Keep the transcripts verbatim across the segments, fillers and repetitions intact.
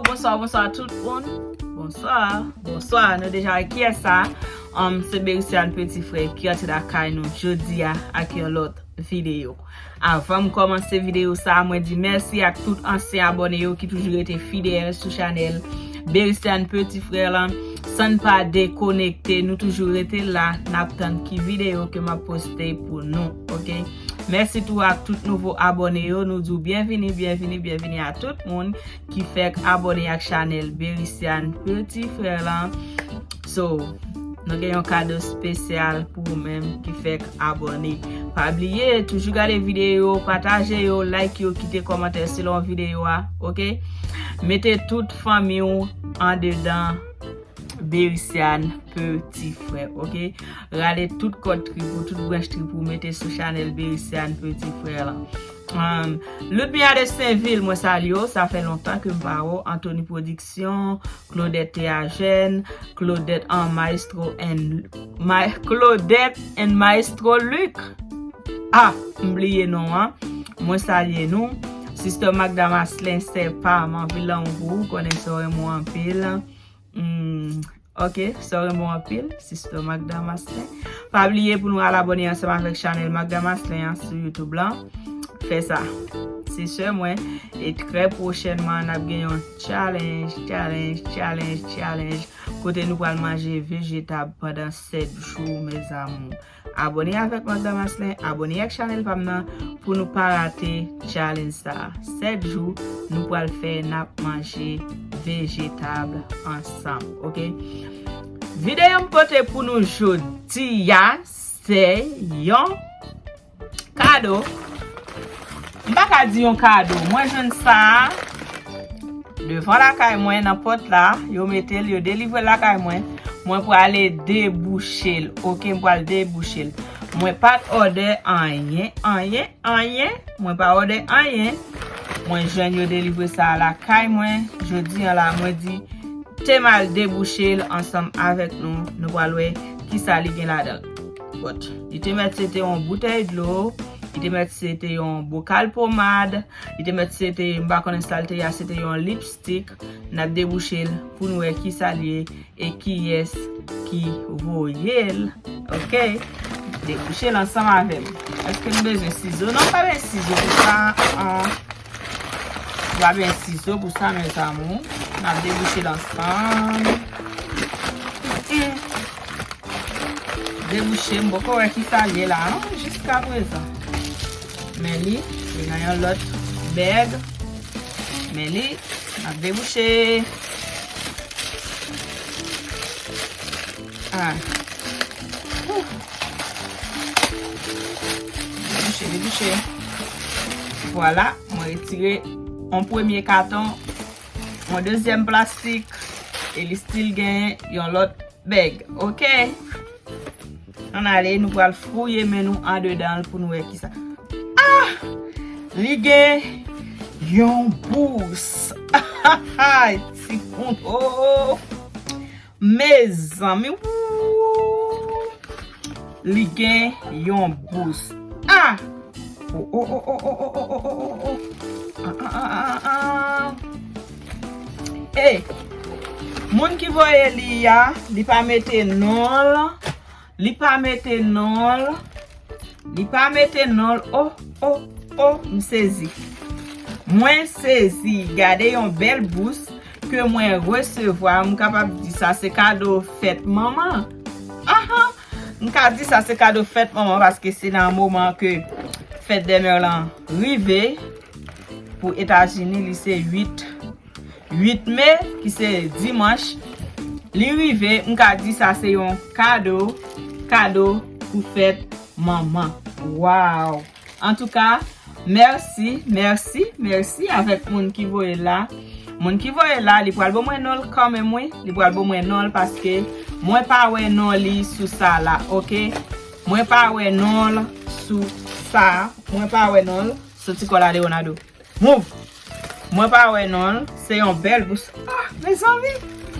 Bonswa, bonswa tout moun. Bonswa, bonswa. Nou deja wè kiyès sa. Um, se Bericiane Petit Frère ki antre lakay nou jodi a ak yon lòt videyo. Avan m kòmanse videyo sa, mwen di mèsi ak tout ansyen abòne yo ki toujou rete fidèl sou chanèl Bericiane Petit Frère lan. San n pa dekonekte, nou toujou rete la, n ap tann ki videyo ke m ap poste pou nou, oke? Mèsi tou ak tout nouvo abòne yo, nou di w byenvini, byenvini, byenvini a tout moun ki fèk abòne ak chanèl Bericiane Petit Frère lan. So, nou gen yon kado espesyal pou ou menm ki fèk abòne. Pa bliye, toujou gade videyo, pataje yo, like yo, kite kòmantè selon videyo a, oke? Mete tout fanmi w andedan Bericiane Petit Frère, oke? Rale tout kòd trip ou, tout branch trip ou, mete sou chanèl Bericiane Petit Frère lan. Um, Ludmilla de Sainville, mwen salye w, sa fè lontan ke m pa wè w. Anthony Production, Claudette Théagène, Claudette and Maestro and, Ma, Claudette and Maestro Luc. Ah, m bliye non an. Mwen salye nou. Sister Magda Maslin, sè pa m, anpil lanmou pou ou, konnen sa w renmen w anpil. Hmm, ok, sa w renmen w anpil, Sister Magda Maslin. Pa bliye pou nou al abòne ansanm avèk chanèl Magda Maslin an sou YouTube lan. Fè sa. Se sè mwen. E trè pwochènman, n ap gen yon challenge, challenge, challenge, challenge. Kote nou pral manje vejetab pandan sèt jou, mes amours. Abòne avèk Magda Maslin, abòne ak chanèl pa m nan pou nou pa rate challenge sa a. Sèt jou, nou pral fè n ap manje vejetab ansanm, oke? Videyo m pote pou nou jodi a, se yon kado. M pa ka di yon kado. Mwen jwenn sa a devan lakay mwen, nan pòt la. Yo mete l, yo delivre l lakay mwen. Mwen prale debouche l. Oke, m pral debouche l. Mwen pa t òdè anyen, anyen, anyen. Mwen pa òdè anyen. Mwen jwenn yo delivre sa a lakay mwen. Jodi a la, mwen di, te m al debouche l ansanm avèk nou. Nou pral wè kisa li gen ladan l. But, li te mèt se te yon boutèy dlo, li te mèt se te yon bokal pomad, li te mèt se te, m pa konnen sa l te ye a, se te yon lipstik. N ap debouche l pou n wè kisa l ye e kiyès ki voye l. Oke? Debouche l ansanm avè m. Èske nou bezwen sizo? Non, pa bezwen sizo pou sa. An. Pa bezwen sizo pou sa, mes amours. N ap debouche l ansanm. Mm. Debouche, m poko wè kisa l ye la, non, jiskaprezan. Men li, li nan yon lòt bèg. Men li, n ap debouche. Ah. Ouh. Debouche, debouche. Vwala, mwen retire yon premye katon, yon dezyèm plastik, e li still gen yon lòt bèg, oke? Ann ale, nou pral fouye men nou andedan l pou nou wè kisa. Ah! Li gen yon bous. Ti moun, oh! Mezanmi, wou! Li gen yon bous. Ah! Oh, oh, oh, oh. Ah, ah, ah, ah, ah. Ey, moun ki voye li a, li pa mete non l. Li pa mete non l. Li pa mete non l. Oh, oh, oh, m sezi. Mwen sezi. Gade yon bèl bous ke mwen resevwa. M kapab di sa se kado fèt manman. Aha! M ka di sa se kado fèt manman paske se nan moman ke fèt dè mè lan rive pou Etazini, li se uit, uit me, ki se dimanch. Li rive, m ka di sa se yon kado, kado pou fèt manman. Waw! Antouka, mèsi, mèsi, mèsi avèk moun ki voye l la. Moun ki voye l la, li pral ban mwen non l kanmenm, wi. Li pral ban mwen non l paske mwen pa wè non li sou sa la, oke? Mwen pa wè non l sou sa. Mwen pa wè non l. Soti kò la, Leonardo. Move! Mwen pa wè non l. Se yon bèl bous. Ah, mezanmi!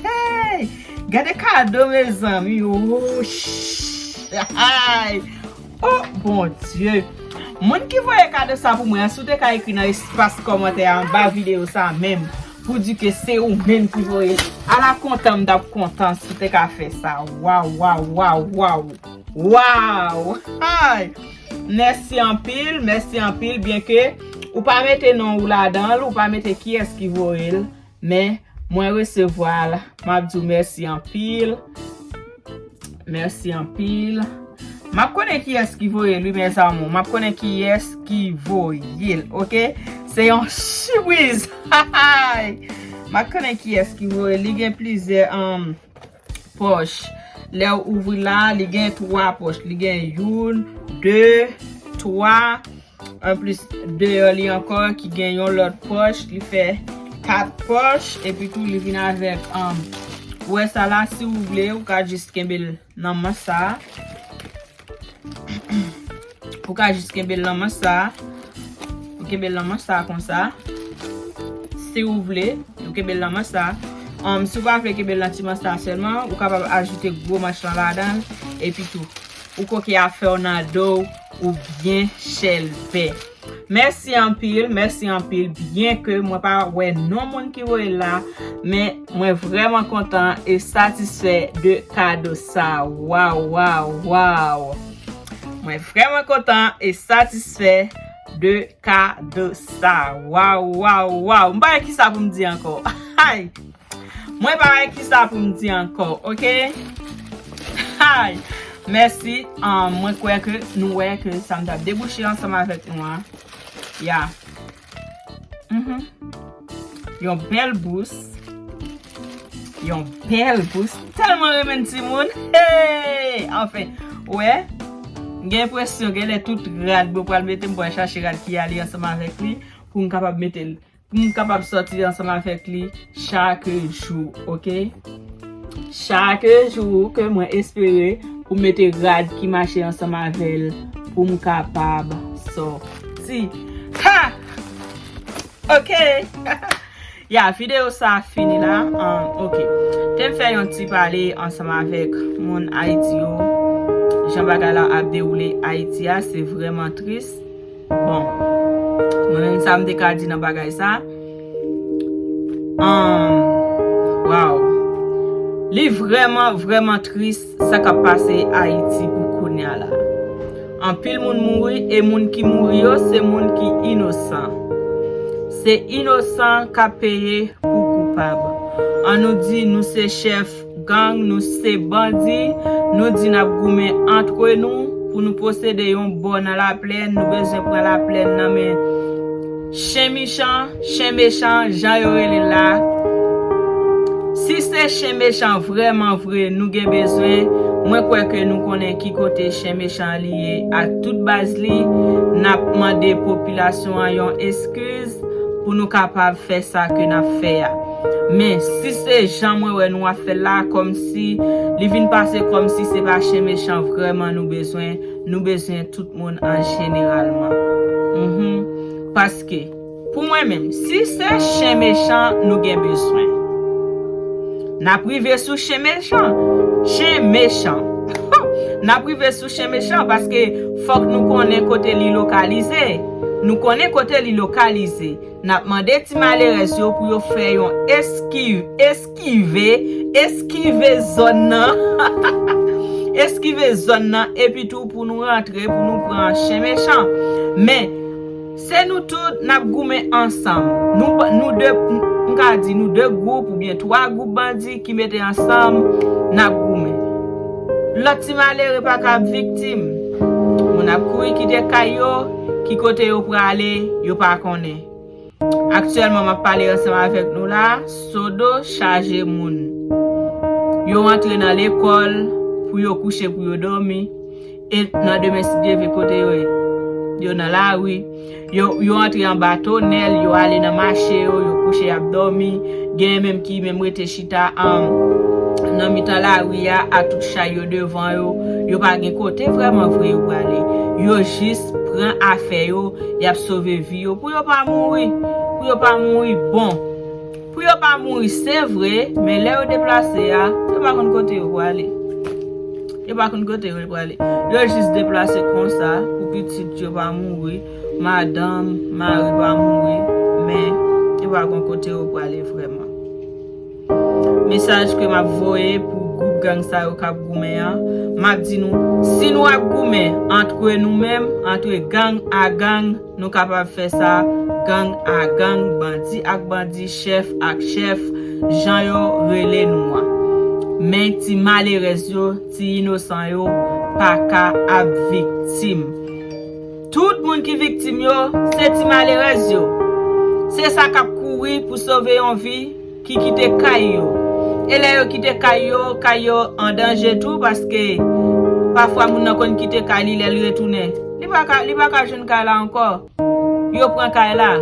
Hey! Gade kado, mezanmi! Oh, ch-, ay! Oh, Bondye! Moun ki voye kado sa pou mwen an, si w te ka ekri nan espas kòmantè anba videyo sa menm, pou di ke se ou menm ki voye l. Ala kontan m t ap kontan si w te ka fè sa. Waw, waw, waw, waw. Waw! Ay! Mèsi anpil, mèsi anpil, byenke ou pa mete non ou ladan l, ou pa mete kiyès ki voye l, men mwen resevwa l, m ap di w mèsi anpil. Mèsi anpil. M ap konnen kiyès ki voye l, wi, mes amours. M ap konnen kiyès ki voye l, oke? Se yon sipriz. M ap konnen kiyès ki voye l. Li gen plizyè, um, pòch. Lè w ouvri la, li gen twa pòch. Li gen youn, de, twa. Anplis, deyò li ankò ki gen yon lòt pòch, li fè kat pòch, epi tou li vin avèk, um, ou wè sa la, si w vle, ou ka jis kenbe l nan manch sa. Ou ka jis kenbe l nan manch sa. Ou kenbe l nan manch sa konsa. Si w vle, ou kenbe l nan manch sa. Um, si w pa vle kenbe l nan ti manch sa sèlman, ou kapab ajoute gwo manch lan ladan l, epi tou. Ou koke afè w nan do w, ou byen chèlbè. Mèsi anpil, mèsi anpil. Byenke mwen pa wè non moun ki voye l la, men mwen vrèman kontan e satisfè de kado sa. Waw, waw, waw. Mwen vrèman kontan e satisfè de kado sa. Waw, waw, waw. M pa wè kisa pou m di ankò. Ay! Mwen pa wè kisa pou m di ankò, oke? Hay! Mèsi. Um, mwen kwè ke nou wè ke sa m t ap debouche ansanm avèk nou an. Ya. Mhm. Yon bèl bous. Yon bèl bous. Tèlman renmen timoun. Hey! Anfen, ou wè? M gen enpresyon, genlè tout rad mwen pral mete, m pral chache rad ki ale ansanm avèk li pou m kapab mete l. Pou m kapab sòti ansanm avèk li chak jou, oke? Chak jou ke mwen espere pou m mete rad ki mache ansanm avè l pou m kapab sòti. Ha! Oke! Ya, videyo sa a fini la. Um, oke. Te m fè yon ti pale ansanm avèk moun Ayiti yo. Jan bagay la ap dewoule Ayiti a, se vrèman tris. Bon, mwen menm sa m te ka di nan bagay sa. Um, waw. Li vrèman, vrèman tris sa k ap pase Ayiti pou kounye a la. Anpil moun mouri e moun ki mouri yo se moun ki inosan. Se inosan k ap peye pou koupab. An nou di nou se chèf gang, nou se bandi, nou di n ap goumen antre nou pou nou posede yon bò nan laplèn, nou bezwen pran laplèn nan men chen mechan, chen mechan, jan yo rele l la. Si se chen mechan vrèman vre nou gen bezwen, mwen kwè ke nou konnen ki kote chen mechan li ye ak tout baz li, n ap mande popilasyon an yon eskiz pou nou kapab fè sa ke n ap fè a. Men, si se jan mwen wè nou ap fè l la, kòmsi, li vin pase kòmsi se pa chen mechan vrèman nou bezwen, nou bezwen tout moun an jeneralman. Mhm. Paske, pou mwen menm, si se chen mechan nou gen bezwen, n ap rive sou chen mechan. Chen mechan. N ap rive sou chen mechan paske fòk nou konnen kote li lokalize. Nou konnen kote li lokalize. N ap mande ti malerèz yo pou yo fè yon eskiv, eskive, eskive zòn nan. Eskive zòn nan, epi tou pou nou rantre, pou nou pran chen mechan. Men, se nou tout n ap goumen ansanm. Nou, nou de, m ka di nou de gwoup oubyen twa gwoup bandi ki mete ansanm, n ap goumen. Lòt ti malere pa ka ap viktim. Moun ap kouri kite kay yo, ki kote yo prale, yo pa konnen. Aktyèlman, m ap pale ansanm avèk nou la, Sodo chaje moun. Yo antre nan lekòl pou yo kouche, pou yo dòmi. E nan demen, si Dye vle, kote yo ye? Yo nan lari. Yo, yo antre anba tonèl, yo ale nan mache yo, yo kouche, y ap dòmi. Genyen menm ki menm rete chita, um, nan mitan lari a, ak tout chay yo devan yo. Yo pa gen kote vrèman vre yo prale. Yo jis pran afè yo, y ap sove vi yo pou yo pa mouri. Pou yo pa mouri, bon. Pou yo pa mouri, se vre, men lè yo deplase a, yo pa konn kote yo prale. Yo pa konn kote yo prale. Yo jis deplase konsa, pou pitit yo pa mouri, madanm, mari pa mouri, men pa gon kote yo prale vrèman. Mesaj ke m ap voye pou gwoup gang sa yo k ap goumen an, m ap di nou, si nou ap goumen antre nou menm, antre gang a gang, nou kapab fè sa gang a gang, bandi ak bandi, chèf ak chèf, jan yo rele nou an. Men ti malerèz yo, ti inosan yo pa ka ap viktim. Tout moun ki viktim yo, se ti malerèz yo. Se sa k ap kouri pou sove yon vi, ki kite kay yo. E lè yo kite kay yo, kay yo an danje tou, paske pafwa moun nan konn kite kay li, lè l retounen, li pa ka, li pa ka jwenn kay la ankò. Yo pran kay la.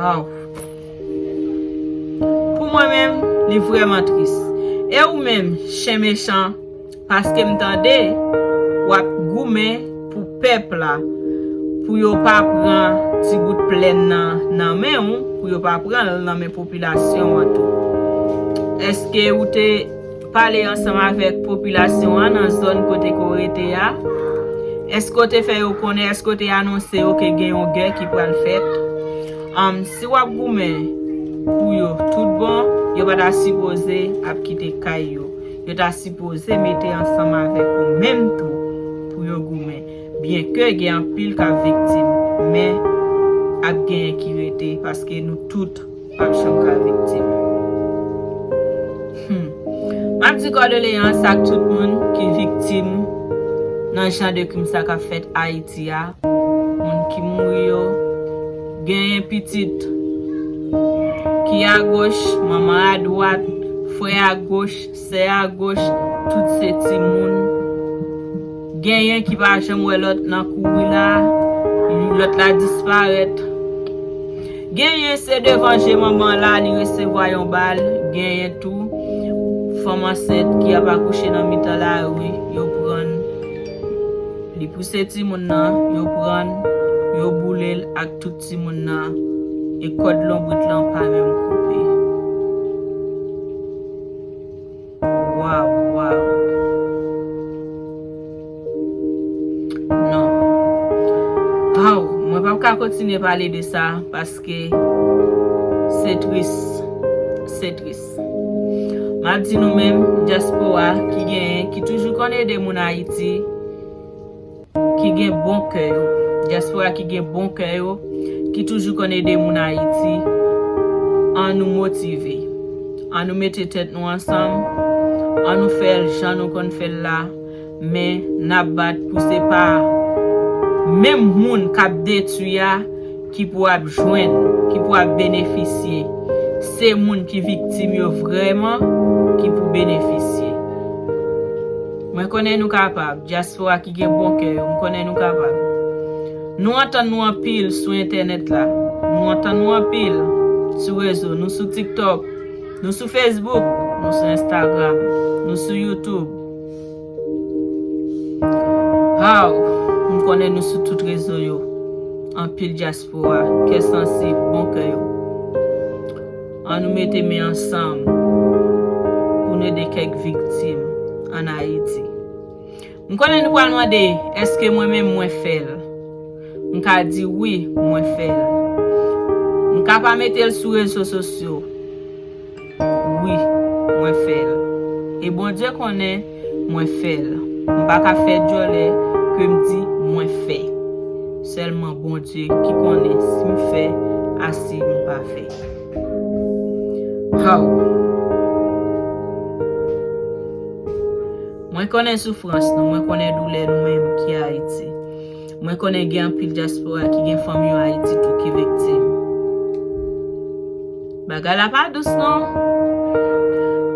Haw. Pou mwen menm, li vrèman tris. E ou menm, chen mechan, paske m tande w ap goumen pou pèp la, pou yo pa pran ti bout plèn nan nan men w, pou yo pa pran l nan men popilasyon an tou. Èske ou te pale ansanm avèk popilasyon an nan zòn kote ke w rete a? Èske w te fè yo konnen, èske w te anonse yo ke gen yon gè ki pral fèt? Ann, si w ap goumen pou yo tout bon, yo pa ta sipoze ap kite kay yo. Yo ta sipoze mete ansanm avèk ou menm tou pou yo goumen. Byenke gen anpil k ap viktim, men ap genyen ki rete, paske nou tout p ap janm ka viktim. Hmm. M ap di kondoleyans ak tout moun ki viktim nan jan de krim sa k ap fèt Ayiti a. Moun ki mouri yo, genyen pitit ki agoch, manman adwat, frè agoch, sè agoch, tout se timoun. Genyen ki pa janm wè lòt nan kouri la, lòt la disparèt. Genyen se devan je manman la, li resevwa yon bal, genyen tou fanm ansent ki ap akouche nan mitan lari, yo pran l. Li pouse timoun nan, yo pran l, yo boule l ak tout timoun nan, e kòd lonbrit lan pa menm koupe. Waw, waw. Non. Aw, mwen p ap ka kontinye pale de sa paske se tris. Se tris. M ap di nou menm, dyaspora ki genyen, ki toujou konn ede moun Ayiti, ki gen bon kè yo. Dyaspora ki gen bon kè yo, ki toujou konn ede moun Ayiti, ann nou motive. Ann nou mete tèt nou ansanm. Ann nou fè l jan nou konn fè l la. Men n ap bat pou se pa menm moun k ap detwi a ki pou ap jwenn, ki pou ap benefisye. Se moun ki viktim yo vrèman ki pou benefisye. Mwen konnen nou kapab. Dyaspora ki gen bon kè yo, m konnen nou kapab. Nou antann nou anpil sou entènèt la. Nou antann nou anpil sou rezo. Nou sou TikTok. Nou sou Facebook. Nou sou Instagram. Nou sou YouTube. Haw, m konnen nou sou tout rezo yo. Anpil dyaspora, kè sansib, bon kè yo. Ann nou mete men ansanm pou n ede kèk viktim ann Ayiti. M konnen nou pral mande, èske mwen menm mwen fè l? M ka di wi, mwen fè l. M ka pa mete l sou rezo sosyo. Wi, mwen fè l. E Bondye konnen mwen fè l. M pa ka fè djòlè ke m di mwen fè. Sèlman Bondye ki konnen si m fè a si m pa fè. Haw. Mwen konnen soufrans nou, mwen konnen doulè nou menm ki Ayiti. Mwen konnen gen anpil dyaspora ki gen fanmi yo Ayiti tou ki viktim. Bagay la pa dous non.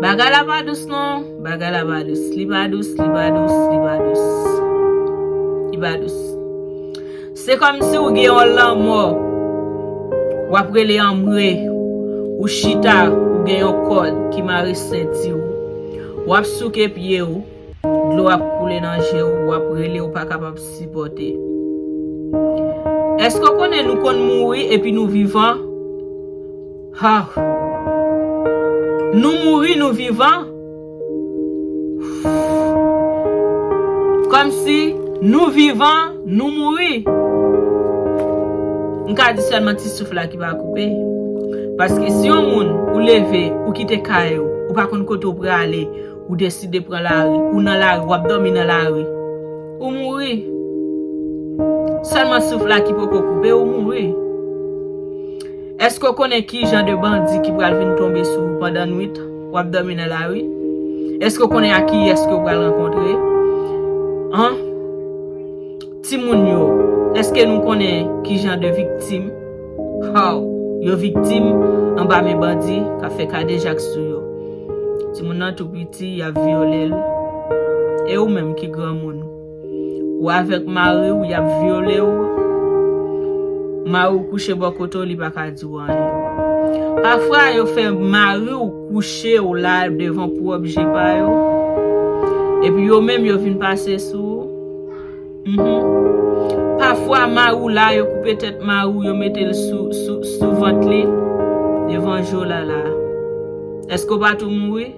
Bagay la pa dous non. Bagay la pa dous. Li pa dous, li pa dous, li pa dous. Li pa dous. Se kòmsi ou gen yon lanmò. W ap rele anmwe. Ou chita, ou gen yon kòd ki mare senti w. W ap souke pye w. Dlo ap koule nan je w, w ap rele, ou pa kapab sipòte. Èske w konnen nou konn mouri epi nou vivan? Ha! Nou mouri, nou vivan. Kòmsi nou vivan, nou mouri. M ka di sèlman ti souf la ki pa koupe. Paske si yon moun, ou leve, ou kite kay ou, ou pa konn kote ou prale, ou deside pran lari, ou nan lari, w ap dòmi nan lari, ou mouri. Sèlman souf la ki poko koupe, ou mouri. Èske w konnen ki jan de bandi ki pral vin tonbe sou ou pandan nwit? W ap dòmi nan lari? Èske w konnen a kiyès ke w pral rankontre? An? Timoun yo, èske nou konnen ki jan de viktim? Haw, yo viktim anba men bandi k ap fè kadejak sou yo. Timoun nan tou piti, y ap vyole l. E ou menm ki granmoun, ou avèk mari w, y ap vyole w. Mari w kouche bò kote w, li pa ka di w anyen. Pafwa, yo fè mari w kouche w la devan pwòp je pa yo. Epi yo menm, yo vin pase sou ou. Mhm. Pafwa, mari w la, yo koupe tèt mari w, yo mete l sou, sou, sou vant li devan je w la la. Èske w pa tou mouri?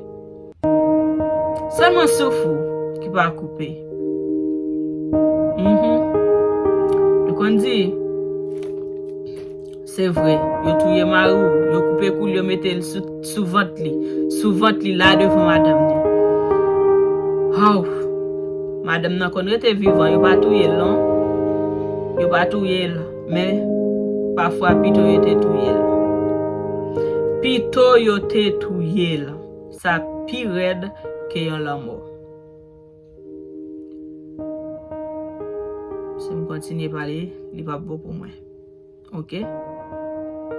Sèlman souf ou ki pa koupe. Mhm. Yo konn di, se vre, yo touye mari w, yo koupe kou l, yo mete l sou, sou vant li, sou vant li la devan madanm li. Haw! Madanm nan konn rete vivan, yo pa touye l non. Yo pa touye l, men pafwa pito yo te touye l. Pito yo te touye l. Sa pi rèd ke yon lanmò. Si m kontinye pale, li p ap bon pou mwen. Oke?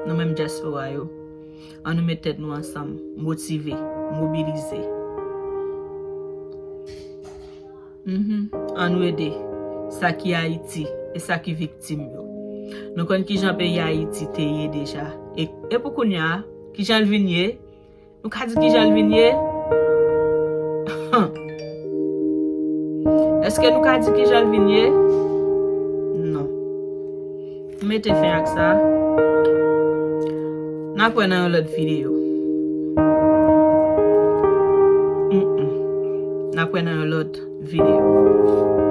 Nou menm dyaspora yo, ann nou met tèt nou ansanm, motive, mobilize. Mhm. Ann nou ede sa ki Ayiti e sa ki viktim yo. Nou konn kijan peyi Ayiti te ye deja. E, e pou kounye a, kijan l vin ye? Nou ka di kijan l vin ye? Èske nou ka di kijan l vin ye? Non. M mete fen ak sa. N ap wè nan yon lòt videyo. Mm-mm. N ap wè nan yon lòt videyo.